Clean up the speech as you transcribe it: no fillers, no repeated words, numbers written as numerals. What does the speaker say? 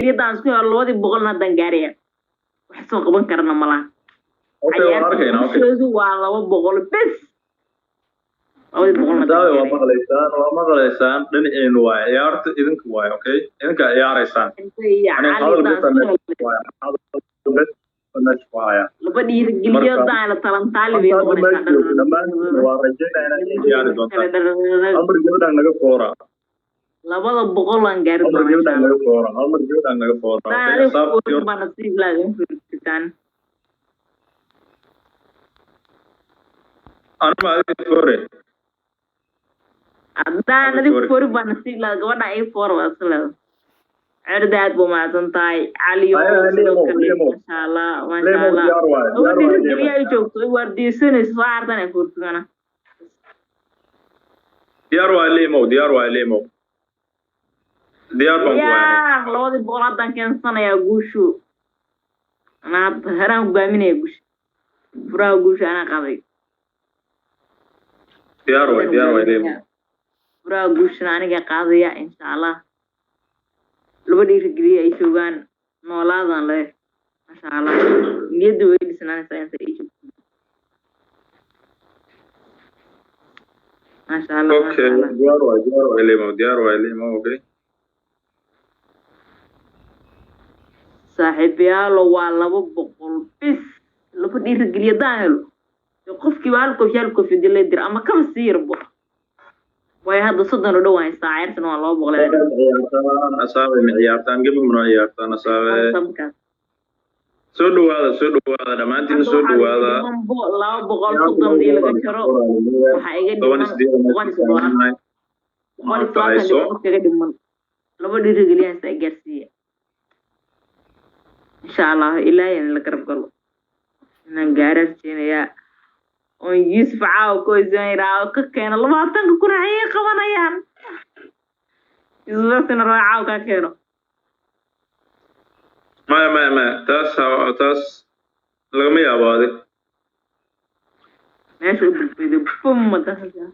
Dhiirigeliyadan isku helo, 200-na haddaan gaaraya, wax soo qaban karana malaha. Okay, waan Cayaarta arkaynaa, okay. Guushoodu waa 200 bes, 200-na Daawe haddaan waa gaaraya. Maqlaysaan, waa maqlaysaan, dhinaciinu waay ciyaarta, idinka waay. Okay, idinkaa ciyaaraysaan. Inta iyo Aniga Cali hadal daan bes isku helay. Waay, hadal bes meesha ku haya. Laba dhiirigeliyo Marka daana talantaali bay hadda noqonaysaa. Meesha joogto dhammaantiin waa rajaynaa inaad ii ciyaari doontaan. Hal mar gabadhaan naga foora. 200 aan gaari Hal mar doonaa, insha gabadhaan Allah. naga foora, hal mar gabadhaan naga foora. Daan Okay. adiga Asaabtii foorin baa nasiib laaga furtitaan. Anuma adiga foore. Haddaan Adiga adiga foori. Foorin baa nasiib laaga, gabadha ii foor baa isla leedahay. Cerda, aad buu mahadsan tahay. Caliyo Aya, sidoo Lemo, kale. Lemo. Maasha Allah, maasha Lemo, Allah. diyaar waay. Laba Diyaar waay. dhiirigeliya Lemo. Ay joogto ay waardiyeysanayso soo cartan ay fuurtidana. Diyaar waay Lemo, diyaar waay Lemo, diyaar baan ku waanay. Yaa, 200 haddaan keensanayaa guushu. Anaa hadda heraan hogaaminaya guusha, furaha guusha anaa qaday. Diyaar waay, Haddaan diyaar waay Lemo. hogaaminaya furaha guushana, aniga qaadaya, insha Allah. Laba dhiirigeliya ay joogaan, noolaadan leh, maasha Allah. Niyadda way dhisnaanaysaa inta ay joogto, maasha Allah, maasha Okay. Allah. Diyaar waay, diyaar waay Lemo, diyaar waay Lemo, okay. Saaxiibayaalo, waa 200 bis. Laba dhiirigeliya haddaan helo dee, qofkiiba hal kofi, hal kofi dii la dira ama kaba sii yarbo waayo. Hadda 30 oo dhow waan haystaa, ceyrtana waa 200. Ciyaartaan asaabe, ma ciyaartaan gebi, mana ciyaartaan asaabe. Markaas Soo dhawaada, soo dhawaada dhammaantiin. Hadda Soo waxaa iga dhawaada. dhiman bo 230 dii laga jaro, waxaa iga Toban dhiman sideed 170, 170 hayso. Dhibcood kaga dhiman. Laba dhiirigeliya haystaa, gaarsiiya, insha Allah. Ilaahay in la garab galo inaan gaara rajeynayaa oon Yuusuf caawa ku hoysanayraa ka keeno 20,000 ayay qabanayaan. Yuusuf asina raba caawa kaa keeno. Maya, maya, maya, taas taas lagama yaabo adig. Meesha u dambeeyay bum madaxda.